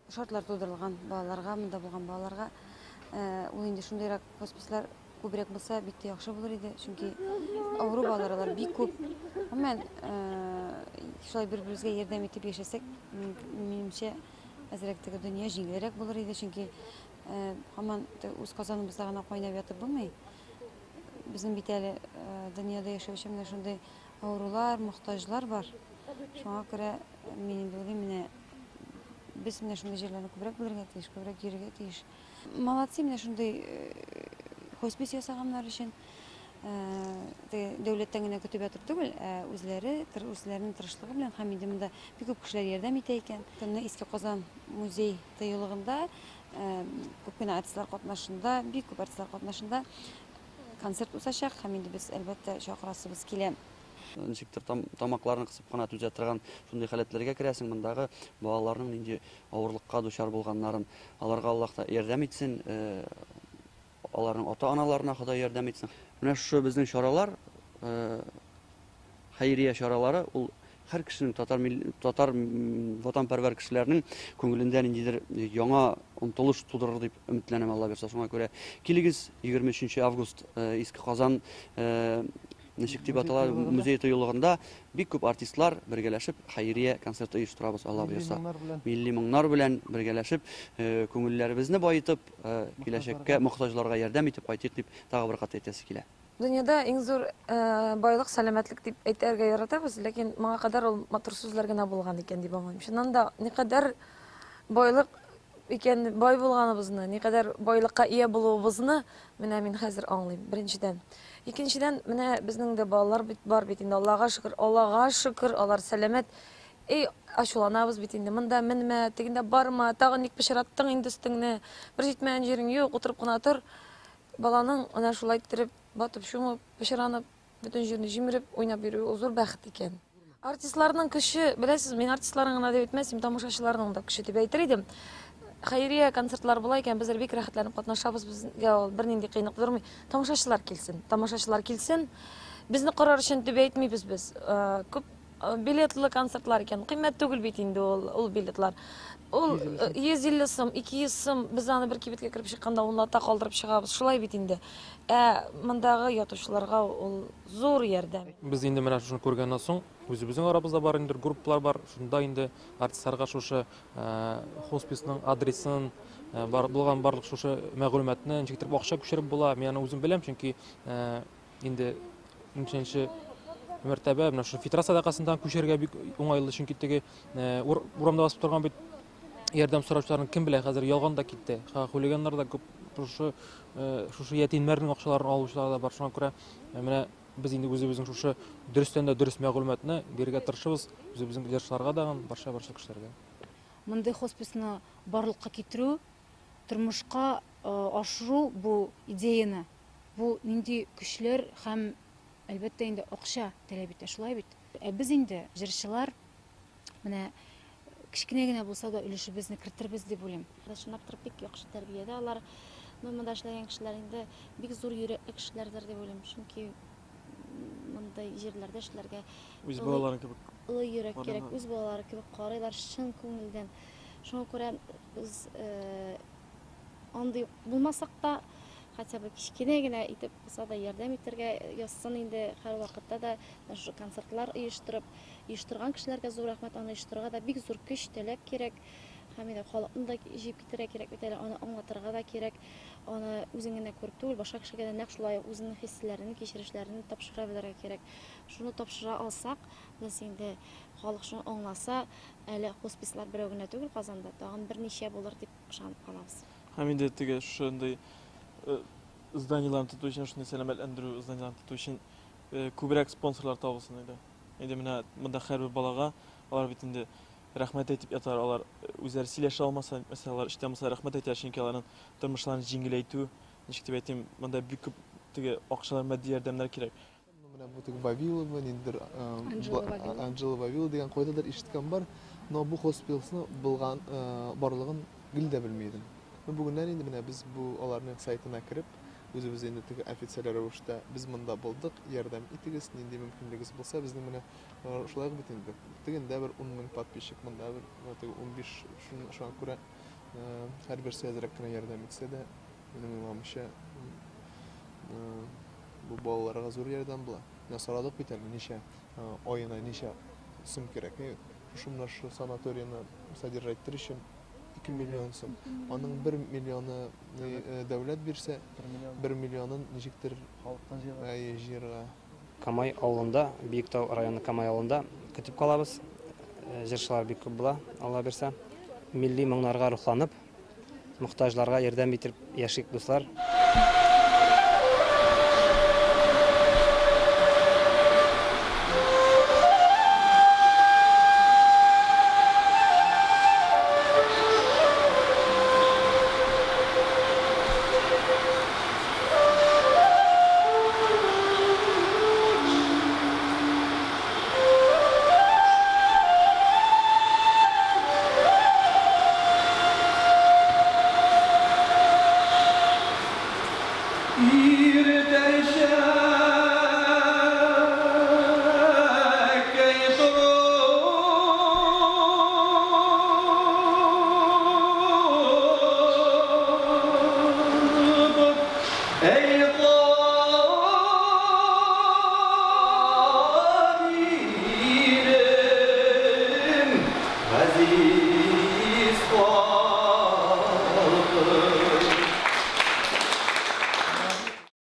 Шартлар тудырылган балаларга, монда булган балаларга. Ул инде шундыйрак хоспислар күбрәк булса, бик тә яхшы булыр иде. Чөнки авыру балалар алар бик күп. Гомумән, шулай бер-беребезгә ярдәм итеп яшәсәк, минемчә, әзрәк теге дөнья җиңелрәк булыр иде. Чөнки һаман үз казаныбызда гына кайнап ятып булмый. Безнең бит әле дөньяда яшәүче менә шундый авырулар, мохтаҗлар бар. Шуңа күрә мин инде уйлыйм, менә без менә шундый җирләрне күбрәк белергә тиеш, күбрәк йөрергә тиеш. Молодцы, менә шундый хоспис ясаганнар өчен. Дәүләттән генә көтеп ятып түгел, ә үзләре, үзләренең тырышлыгы белән һәм инде монда бик күп кешеләр ярдәм итә икән. Көнне Иске Казан музей тыюлыгында күп кенә артистлар катнашында, бик күп артистлар катнашында концерт узачак һәм инде без, әлбәттә, чакырасыбыз килә. Ничектер тамакларны кысып кына түзә торган шундый халәтләргә керәсең. Мондагы балаларның нинди авырлыкка дучар булганнарын, аларга Аллаһ та ярдәм итсен, аларның ата-аналарына Ходай ярдәм итсен. Менә шушы безнең чаралар, хәйрия чаралары, ул һәр кешенең, татар, татар ватанпәрвәр кешеләрнең күңелендә ниндидер яңа омтылыш тудырыр дип өметләнәм, Алла бирса. Шуңа күрә килегез, 23 август Иске Казан ничек дип атала, музей тыюлыгында бик күп артистлар бергәләшеп хәйрия концерты оештырабыз, Алла боерса. Милли моңнар белән бергәләшеп, күңелләребезне баетып, киләчәккә мохтаҗларга ярдәм итеп кайтыйк дип тагы бер кат әйтәсе килә. Дөньяда иң зур байлык сәламәтлек дип әйтергә яратабыз, ләкин моңа кадәр ул матур сүзләр генә булган икән дип аңлыйм. Чыннан да, никадәр байлык икән, бай булганыбызны, никадәр байлыкка ия булуыбызны менә мин хәзер аңлыйм, беренчедән. Икенчедән, менә безнең дә балалар бит бар бит инде, Аллага шөкер, Аллага шөкер, алар сәламәт. Эй, ачуланабыз бит инде, монда менмә, тегендә барма, тагын ник пычраттың инде өстеңне, бер җитмәгән җирең юк, утырып кына тор. Баланың менә шулай иттереп, батып чумып, пычранып, бөтен җирне җимереп уйнап йөрүе ул зур бәхет икән. Артистларның көче, беләсез, мин артистларның гына дип әйтмәс идем, тамашачыларның да көче дип әйтер идем. Хәйрия концертлар була икән, безләр бик рәхәтләнеп катнашабыз, безгә ул бернинди кыенлык тудырмый. Тамашачылар килсен, тамашачылар килсен. Безне карар өчен дип әйтмибез без. Күп билетлы концертлар икән, кыйммәт түгел бит инде ул билетлар. Ул 150 сум, 200 сум, без аны бер кибеткә кереп чыкканда унлата калдырып чыгабыз, шулай бит инде. Ә мондагы ятучыларга ул зур ярдәм. Без инде менә шушыны күргәннән соң, үзебезнең арабызда бар инде группалар бар, шунда инде артистларга шушы хосписның адресын, бар булган барлык шушы мәгълүматны ничек итеп акча күчереп була, мин аны үзем беләм, чөнки инде ничәнче мәртәбә менә шушы фитра сәдакасыннан күчәргә бик уңайлы, чөнки теге урамда басып торган бит ярдәм сораучыларны кем белә, хәзер ялган да китте. Хулиганнар да күп, шушы ятимнәрнең акчаларын алучылар да бар. Шуңа күрә менә без инде үзебезнең шушы дөрестән дә дөрес мәгълүматны бирергә тырышабыз үзебезнең җырчыларга да, барча-барча кешеләргә. Мондый хосписны барлыкка китерү, тормышка ашыру бу идеяны, бу нинди көчләр һәм, әлбәттә инде, акча таләп итә, шулай бит? Ә без инде, җырчылар, менә кечкенә генә булса да өлешебезне кертербез дип уйлыйм. Чынлап торып бик яхшы тәрбиядә алар. Ну, монда эшләгән кешеләр инде бик зур йөрәкле кешеләрдер дип уйлыйм. Чөнки мондый җирләрдә эшләргә үз балалары кебек олы йөрәк кирәк, үз балалары кебек карыйлар чын күңелдән. Шуңа күрә без андый булмасак та, хотя бы кечкенә генә итеп булса да ярдәм итәргә язсын инде һәрвакытта да шушы концертлар оештырып, оештырган кешеләргә зур рәхмәт, аны оештырырга да бик зур көч, таләп кирәк. Һәм инде халыкны да җыеп китерергә кирәк бит әле, аны аңлатырга да кирәк. Аны үзең генә күреп түгел, башка кешегә дә нәкъ шулай ук үзеңнең хисләрен, кичерешләрен тапшыра белергә кирәк. Шуны тапшыра алсак, без инде халык шуны аңласа, әле хоспислар берәү генә түгел Казанда, тагын берничә булыр дип ышанып калабыз. Һәм инде теге шушындый зданиеләрне тоту өчен, шундый сәламәтләндерү зданиеләрен тоту өчен күбрәк спонсорлар табылсын иде. Инде менә монда һәрбер балага, алар бит инде рәхмәт әйтеп яталар, алар үзләре сөйләшә алмаса, мәсәлән, алар эштә булса рәхмәт әйтәләр, чөнки аларның тормышларын җиңеләйтү, ничек дип әйтим, монда бик күп теге акчалар, матди ярдәмнәр кирәк. Менә бу теге Вавилова, ниндидер, Анжела Вавилова дигән кайдадыр ишеткән бар, но бу хосписны булган барлыгын гел дә белми идем. Ну, бүгеннән инде менә без бу аларның сайтына кереп, Үзебез инде теге официаль рәвештә без монда булдык, ярдәм итегез, нинди мөмкинлегегез булса, безнең менә шулай ук бит инде. Тегендә бер 10 мең подписчик, монда бер теге 15, шуңа күрә һәрберсе әзрәк кенә ярдәм итсә дә, минем уйлавымча, бу балаларга зур ярдәм була. Менә сорадык бит әле, ничә аена ничә сум кирәк. Шушы менә шушы санаторийны содержать итәр өчен 2 миллион сум. Аның 1 миллионы дәүләт бирсә, 1 миллионын ничектер халыктан җыярга. Җыярга. Камай авылында, Биектау районы Камай авылында көтеп калабыз. Җырчылар бик күп була, Алла бирсә. Милли моңнарга рухланып, мохтаҗларга ярдәм итеп яшик, дуслар. Aziz.